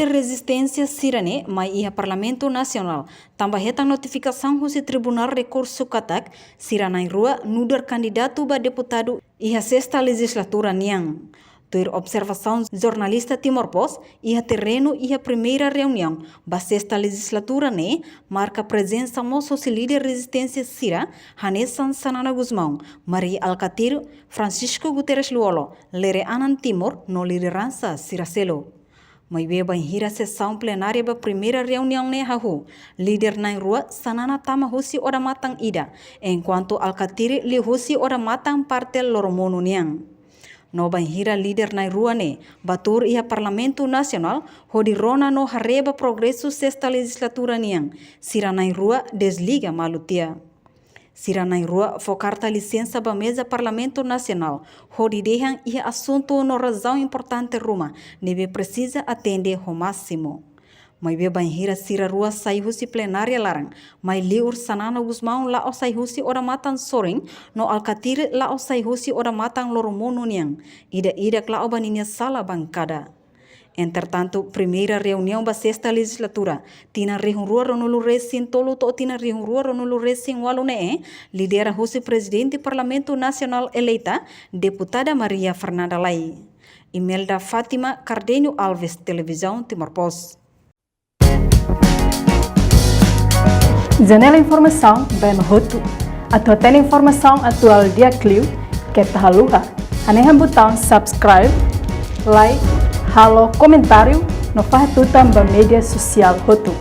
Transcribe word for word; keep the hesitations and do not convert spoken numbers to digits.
rezisténsia sira-ne'e mai iha Parlamentu Nasionál, tanba hetan notifikasaun husi Tribunál Rekursu katak sira na'in-rua nu'udar kandidatu ba deputadu iha sesta lejizlatura nian. Tuir observasaun jornalista Timor Post, iha terrenu iha primeira reuniaun ba sesta lejizlatura ne'e marka prezensa mós husi líder rezisténsia sira hanesan Xanana Gusmão, Mari Alkatiri, Francisco Guterres Lú-Olo, Lere Anan Timor no lideransa sira seluk. Maibé bainhira sesaun plenária ba primeira reuniaun ne'e hahú, líder na'in-rua Xanana tama husi odamatan ida, enkuantu Alkatiri liu husi odamatan parte loromonu nian. No bainhira líder na'in-rua ne'e bá tuur iha Parlamentu Nasionál hodi rona no haree ba progresu sesta lejizlatura nian, sira na'in-rua desliga malu tiha. Sira na'in-rua fó karta lisensa ba meza Parlamentu Nasionál hodi dehan iha asuntu no razaun importante ruma ne'ebé presiza atende ho másimu. Maibé bainhira sira rua sai husi plenária laran, mai liur Xanana Gusmão la'o sai husi odamatan sorin, no Alkatiri la'o sai husi odamatan loromonu nian, ida-idak la'o ba ninia sala bankada. Entretantu, primeira reuniaun ba sesta lejizlatura, tinan rihun rua ruanulu resin tolu to'o tinan rihun rua ruanulu resin ualu ne'e, lidera husi Prezidente Parlamentu Nasionál eleita, Deputada Maria Fernanda Lay. Imelda Fátima Cardenho Alves, Televizaun Timor Post. Janela informasaun ba ema hotu. Atu hatene informasaun atuál di'ak liu, keta haluha hanehan butaun subscribe, like, halo komentáriu no fahe tutan ba média sosiál hotu.